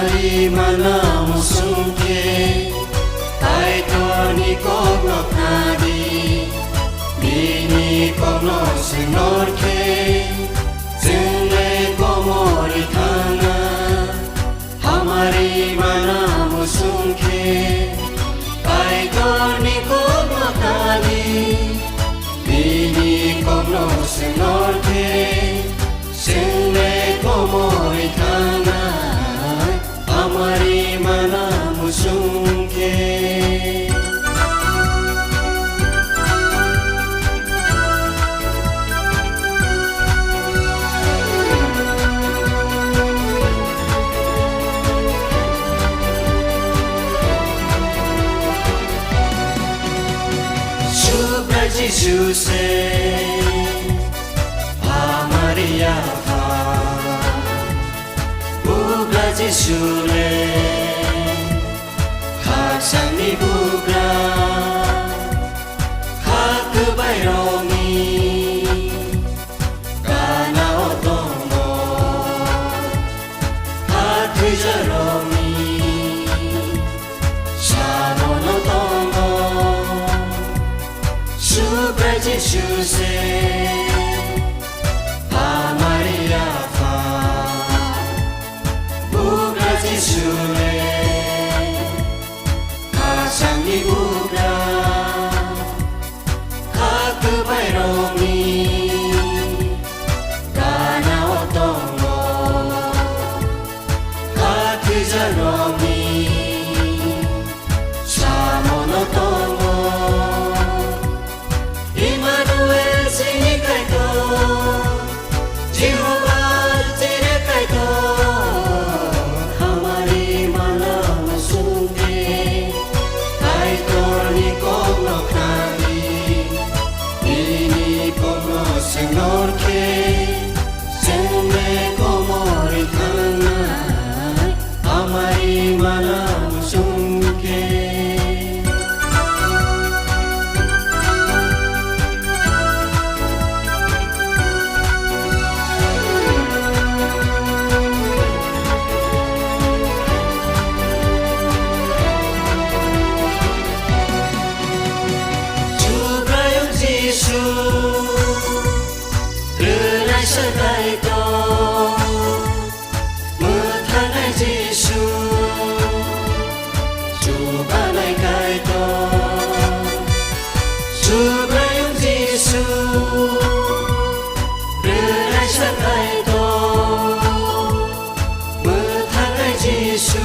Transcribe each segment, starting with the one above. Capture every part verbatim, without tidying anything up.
Mana musung khe Kaitorni kokno khna di, bini kokno swingnor khe chwng le komorwi thangna. Hamari mana musung khe Kaitorni kokno khna di, bini kokno swingnor khe chwng le komorwi thangna. Amari mana musung khe. Subrai Jisu se amari yapha. Bugra Jisu le khasangni bugra, kha kwbairokni gana-o tongo, kha thwijakrokni samono tongo. Subrai Jisu se amari yapha. Bugra Jisu le khasangni bugra, kha kwbairokni gana-o tongo, kha thwijakrokni samono tongo. Emmanuel chini Kaitor, Jehovah chini Kaitor, hamari mana musung khe Kaitorni kokno khna di, bini kokno swingnor khe chwng le komorwi thangna. Amari mana musung khe. Subraiyung Jisu, rwnaisa Kaitor, mwthangnai Jisu, chubanai Kaitor. Subraiyung Jisu, rwnaisa Kaitor, mwthangnai Jisu,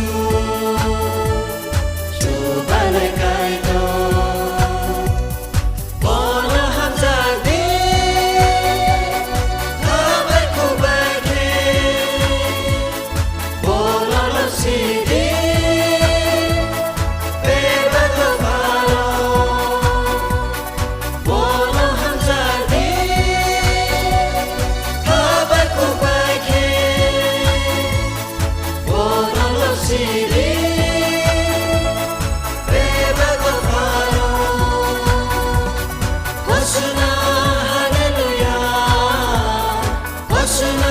chubanai Kaitor. Bono hamjak di, khabai khubai khe. Bono lobsi di, bebak phano. Bono hamjak di, khabai khubai khe. Bono lobsi di, bebak phano. Hosana, haleluya. Hosana.